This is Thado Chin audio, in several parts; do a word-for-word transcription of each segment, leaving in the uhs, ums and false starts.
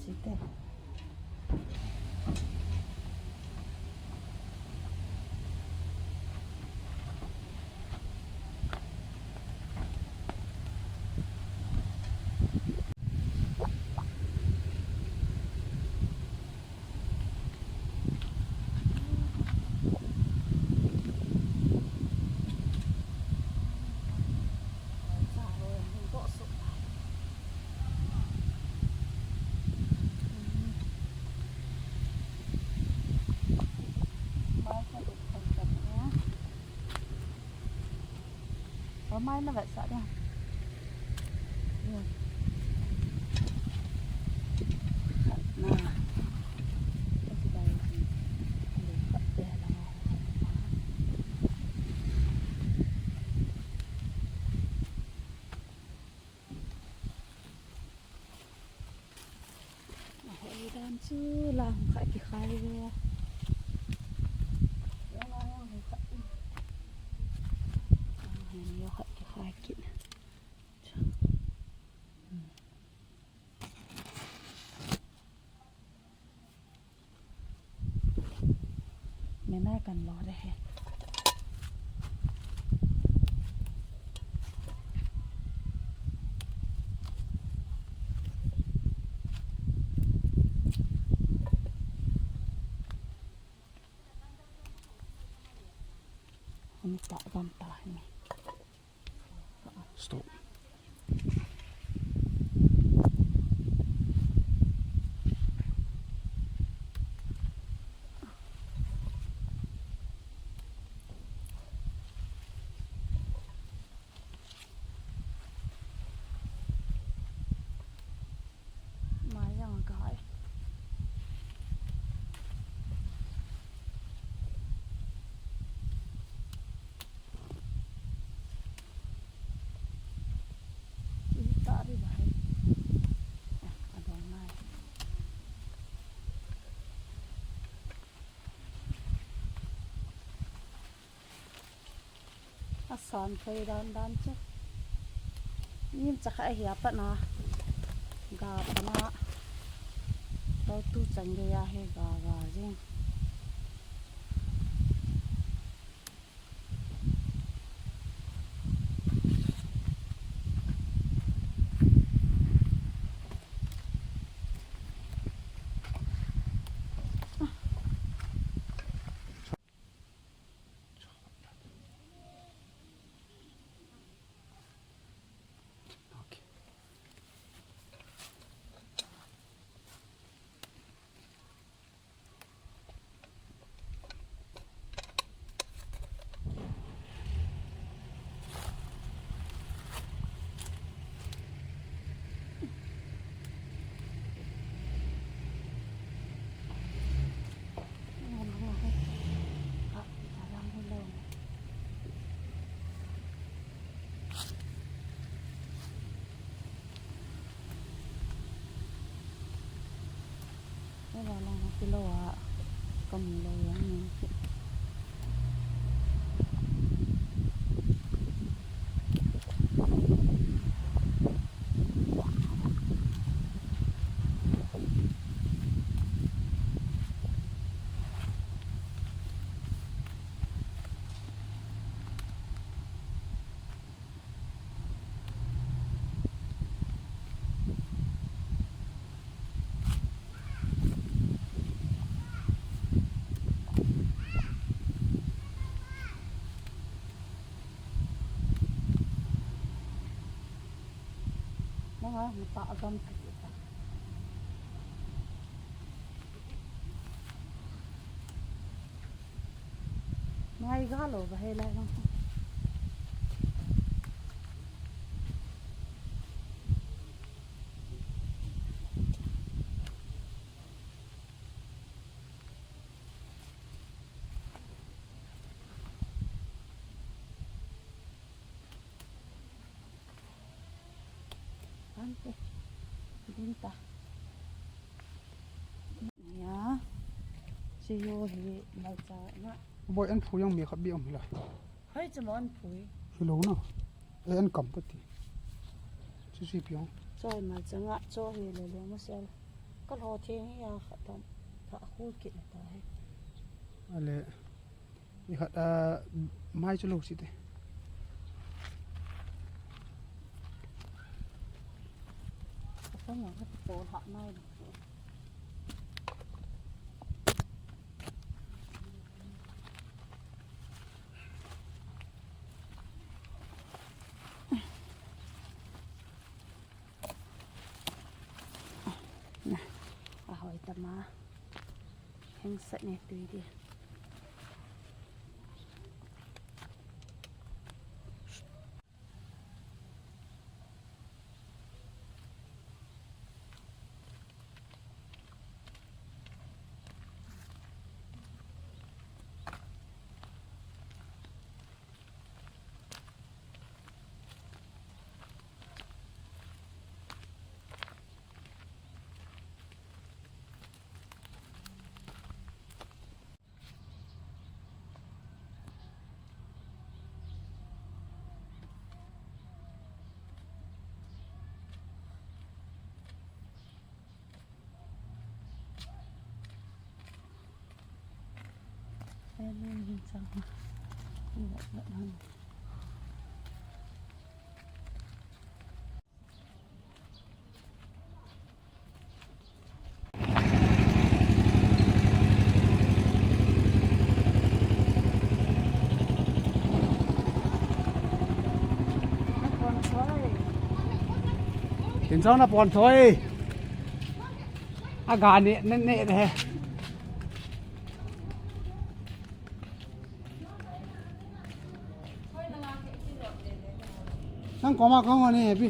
Site. Mai na vetsah dia. Na. Ahoi dan chu lang kha kikhai ve. Lang kha kikhai kit. Mena kan lo de he. Hung ta gam ta ni. Stop. Mai jong a kai. Ih, ta ri ba hai. Ah, a dong nai. A san thei dan dan chu. Nim cha kha hi a pat na. Ga pa na. Tau tu chang ge ya he ga ga jing. Ela lang kilo a kamu lo yang ni. Nanga mata agam kiti ta. Ngai ga lo ba he lai lang. Ante. Din ta. Ya. Si yo hi malcha nga. Boi an phu yang me khat bi am la. Hai chama an phu. Hi lo na. E an kam pati. Si si piang. Choi malcha nga cho hi le le mo sel. Ka lo theng hi a khat tam. Ka khul kit na ta hi. Ale. Ni khat a mai chu lo si te. Ka pa ma ka po ha mai. Na, ahoi tama. Heng sat ne tui di. Tin chong na pon thoi. A ga ne, ne, ne, ne. Nang koma kong ni Happy.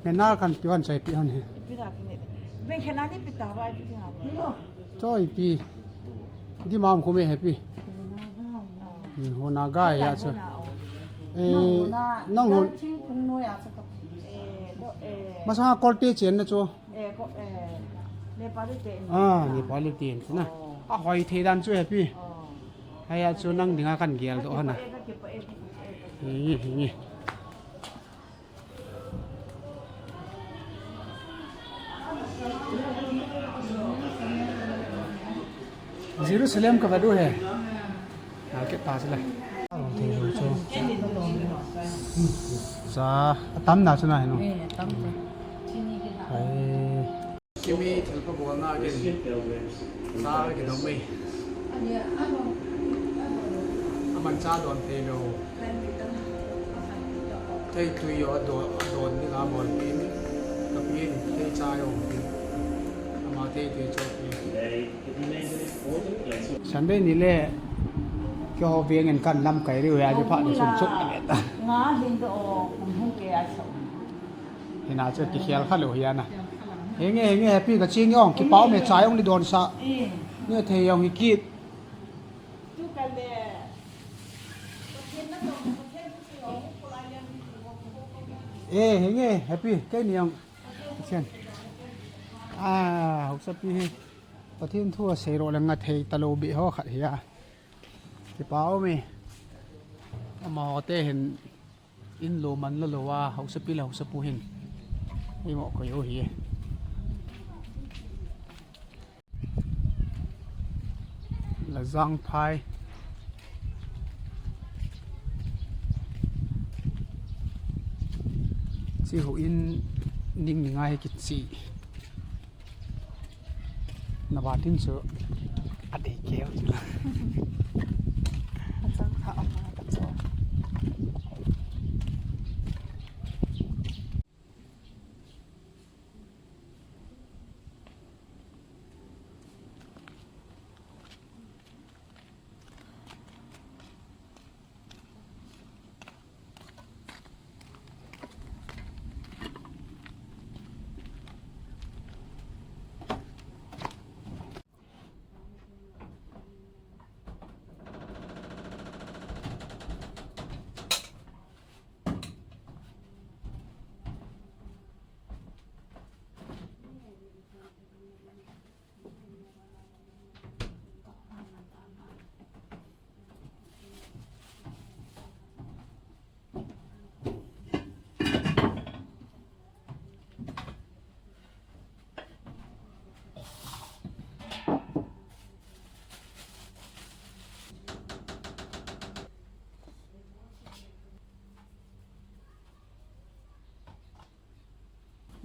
Nang na kan pi han sai pi han he. Choi pi. Di mam ko me Happy. Ni ho na ga ya chu. Eh, nang ho. Masa kol te chen na chu. Eh, ko, eh, Nepali te in. Ah, Nepali te in na. Oh. A hoi thei dan chu Happy. Oh. Haya chu nang dinga kan gel doh hana. Kipa, eh, kipa, eh, kipa, eh. Hi, hi. Jerusalem ka vadu he. Na ke ta sila. Thei lo chu. Sa, tam na chu na he no. Eh, tam chu. Ai. Kimi thil pha bolna kin sa kidong mai. Aman cha don thei lo. Thei tui yo don, don ni na bol pin. Ka pin thei cha yo pin. Ama thei tui cho pin. Sunday ni le keiho veng in kan lamkai riu ya, ji pha ni sum suk na ta. Nga hin do o, kum hung ke a so. Hina chu kikhel kha lou hi ana. Henge, henge, Happy ka ching jong, kipa um e, chai jong ni don sa. Eh. Ne thei jong hi kit. Eh, henge, Happy, kei ni jong. Chen. Ah, hausa pi hi. Pathen thu a sei ro le nga thei ta lou beh ho khat hi a. Kipa um e. Amaho te hin in lo man la lo a, hausa pi le hausa pu hin. Ei mo ko yo hi. Lajang phai. Chi ho in ning ni ngai kichi. Na ba tin chu a dei keu chu. A chang kha a ma ka chu.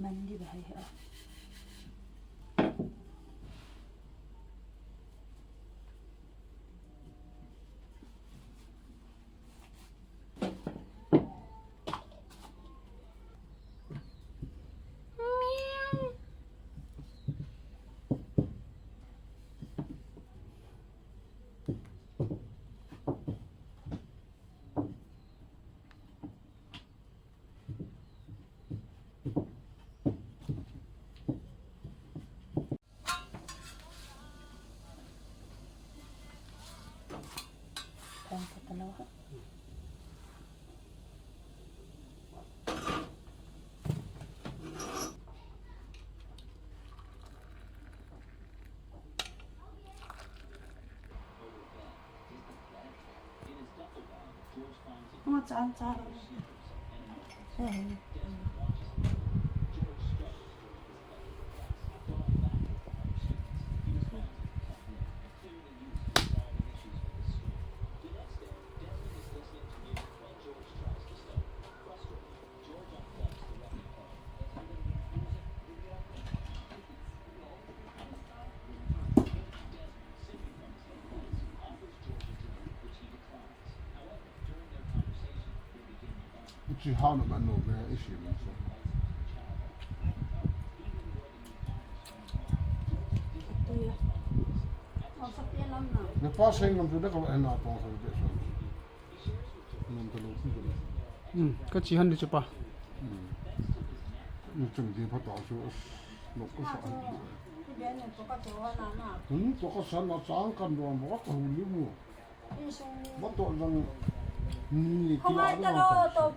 Mandi ba hai ha. Uchi hao na mano me isi me so. Ne pa seng ngam tu da ka na pa sa de so. Ngam ta lo ku. Hmm, ka chi han de chu pa. Hmm. Ni chung di pa ta su. No ko sa. Hmm, to ka sa na chang kan do mo ka hu li mo. Mo to lang ni ki la do.